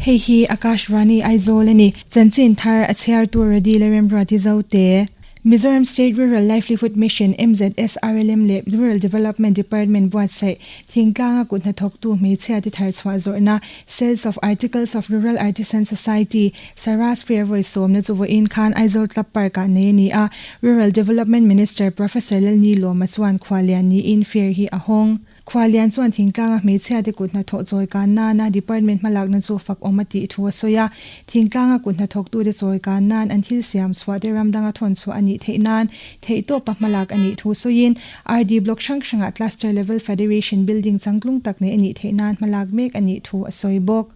Hei hi Akashvani Aizawl a ni. Chanchin thar a chhiartu Redi Leremruati Zote. Mizoram State Rural Livelihood Mission, MZSRLM, leh Rural Development Department buatsaih thingtlanga kut hnathawktu hmeichhia te tharchhuah zawrhna Sales of Articles of Rural Artisan Society, Saras Fair vawi sawmna chu vawiin khan Aizawl Club Park-ah nei a ni a, Rural Development Minister Professor Lalnilawma chuan khualian niin fair hi a hawng. Khualian chuan thingtlanga hmeichhia te kut hnathawh chawi kan nana department hmalakna chu fak awm a tih thu a sawi a, thingtlanga kut hnathawktute chawi kan nan an thil siam chhuah te ram danga thawn chhuah a nih theih nan theihtawpa hmalak a nih thu sawiin RD Block hrang hrangah Cluster Level Federation building changtlung tak nei a nih theih nan hmalak mek a nih thu a sawi bawk.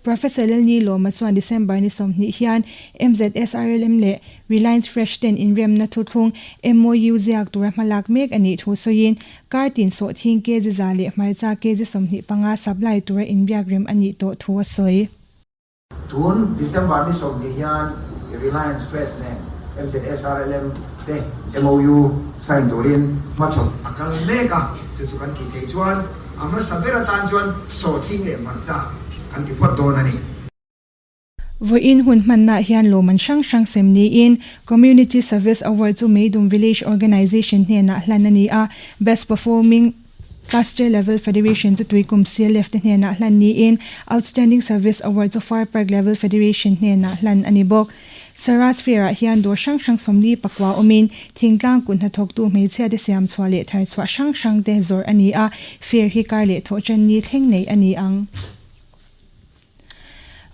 Professor Lalni Lawma chuan December ni 20 hian MZSRLM leh Reliance Fresh ten inremna thuthlung MOU ziak tura hmalak mek a nih thu sawiin Kar tin sawhthing kg za leh hmarcha kg 25 supply tura inbiak rem a nih tawh thu a sawi. Tun December ni 20 hian Reliance Fresh nen MZSRLM te MOU sign turin hmachhawp a kal mek a, chu chu kan tih theih chuan a hmasa ber atan chuan sawhthing leh hmarcha kan ti phawt dawn a ni. Vawiin hun hmannaah hian lawmman hrang hrang sem niin Community Service Award chu Meidum Village Organisation hnenah hlan a ni a, Best Performing Cluster Level Federation chu Tuikum CLF te hnenah hlan niin Outstanding Service Award chu Far Park Level Federation hnenah hlan a ni bawk. Saras Fair-ah hian dawr hrang hrang 49 awmin thingtlang kut hnathawktu hmeichhia te siam chhuah leh thar chhuah hrang hrang te zawrh a ni a, fair hi kar leh thawh ṭan ni thleng nei a ni ang.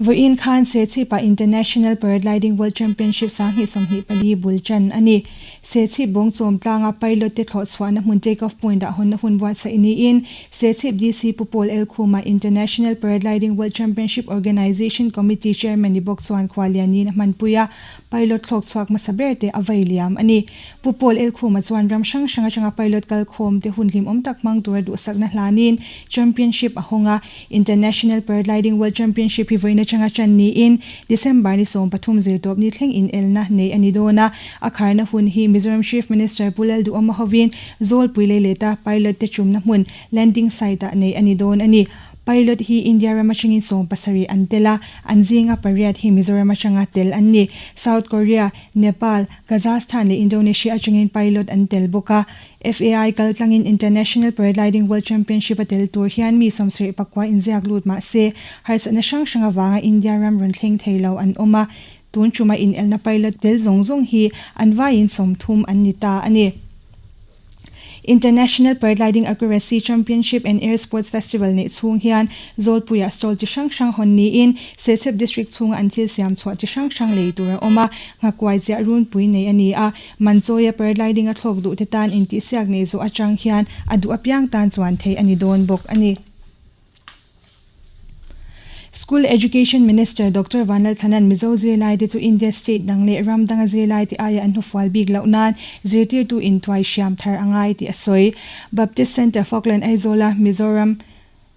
Vawiin khan Serchhip-ah International Paragliding World Championship 2024 bul ṭan a ni. Serchhip bawngchawm tlanga pilot te thlawh chhuahna hmun take off point ah hawnna hun buatsaih niin Serchhip DC Pu Paul Elkhuma International Paragliding World Championship Organisation Committee Chairman ni bawk chuan khualianin a hmanpui a, pilot thlawk chhuak hmasa ber te a vei liam a ni. Pu Paul Elkhuma chuan ram hrang hrang atanga pilot kalkhawm te hun hlimawm tak hmang tura duhsakna hlanin Championship a hawng a, International Paragliding World Championship hi vawiin atanga ṭan niin December ni 13 zirtawp ni thleng inelna nei a ni dawn a. A kharna hun hi Mizoram Chief Minister Pu Lalduhawma hovin Zawlpui Leileta pilot te ṭumna hmun landing site-ah nei a ni dawn a ni. Pilot hi India ram atangin 17 an tel a, an zinga pariat hi Mizoram atanga tel an ni. South Korea, Nepal, Kazakhstan leh Indonesia atangin pilot an tel bawk a. FAI kal tlangin International Paragliding World Championship a tel tur hian mi 74 inziak lut mah se, harsatna hrang hrang avanga India ram rawn thleng thei lo an awm a, tun tuma inelna pilot tel zawng zawng hi an vaiin 30 an ni ta a ni. International Paragliding Accuracy Championship and Air Sports Festival neih chhung hian Zawlpuiah stall chi hrang hrang hawn niin Serchhip District chhunga an thil siam chhuah chi hrang hrang lei tur a awm a, nghakuai chiah runpui nei a ni a. Manchawia paragliding a thlawk duh te tan intihsiak nei zawh atang hian a duh apiang tan chuan theih a ni dawn bawk a ni. School Education Minister Doctor Vanlalthanan Mizo zirlaite chu India state dang leh ram danga zirlaite aia an hnufual bik loh nan zirtirtu intuai hriam thar a ngai tih a sawi. Baptist Centre Falkland Aizawla Mizoram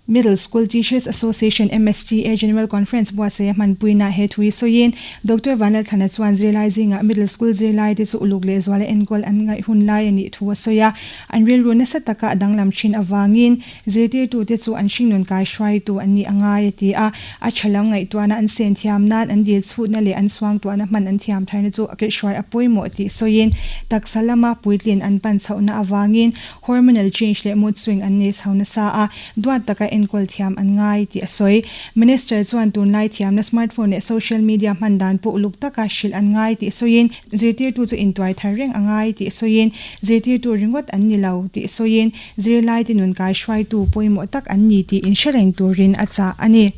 Middle School Teachers Association, MSTA, General Conference buatsaih a hmanpuina he thu hi sawiin Doctor Vanlalthlana chuan zirlai zingah Middle School zirlaite chu uluk leh zuala enkawl an ngaih hun lai a nih thu a sawi a. An rilru nasa taka a danglam thin avangin zirtirtute chu an hringnun kai hruaitu an nih a ngai a ti a. A tha lam ngaihtuahna an sen thiam nan an dil chhutna leh an suangtuahna hman an thiam tharna chu a kaihhruai a pawimawh tih sawiin taksa lama puitlin an pan chhohna avangin Hormonal change leh mood swing an nei chho nasa a, duat taka enkawl thiam an ngai tih a sawi. Minister chuan tunlai thiamna smartphone leh social media hman dan pawh uluk taka hrilh an ngai tih sawiin, zirtirtu chu intuai thar reng a ngai tih sawiin, zirtirtu ringawt an ni lo tih sawiin, zirlaite nun kaihruaitu pawimawh tak an ni tih inhre reng turin a chah a ni.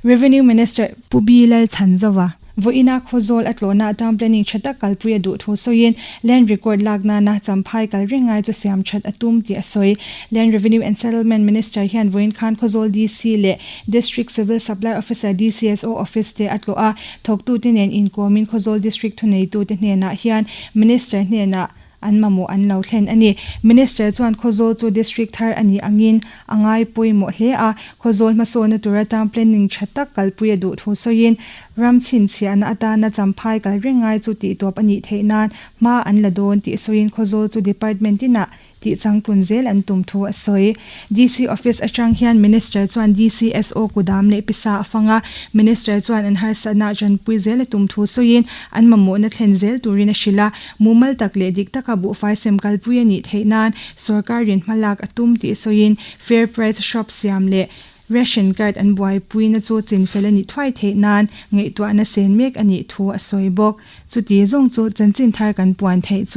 Revenue Minister Pu B Lalchhanzova vawiina Khawzawl a tlawhna town planning tha tak kalpui a duh thu sawiin land record lak nana Champhai kal reng ngai chu siam that a tum tih a sawi. Land Revenue and Settlement Minister hian vawiin khan Khawzawl DC leh District Civil Supply Officer, DCSO, office te a tlawh a, thawktute nen inkawmin Khawzawl District thuneitute hnenah hian Minister hnenah an mamawh an lo thlen a ni. Minister chuan Khawzawl chu District thar a nih angin a ngai pawimawh hle a, Khawzawl hmasawnna tura town planning tha tak kalpui a duh thu sawiin ram chhinchhiahna atana Champhai kal reng ngai chu tihtawp a nih theih nan hma an la dawn tih sawiin Khawzawl chu Department inah tih changtlun zel an tum thu a sawi. DC Office atang hian Minister chuan DCSO kudam leh pisa a fang a, Minister chuan an harsatna tanpui zel a tum thu sawiin an mamawhna thlen zel turin a hrilh a, mumal tak leh dik taka buhfai sem kalpui a nih theih nan sawrkarin hmalak a tum tih sawiin Fair Price Shop siam leh Ration Card an buaipuina chu chinfel a nih thuai theih nan ngaihtuahna sen mek a nih thu a sawi bawk. Chuti zawng chu chanchin thar kan puan theih chu.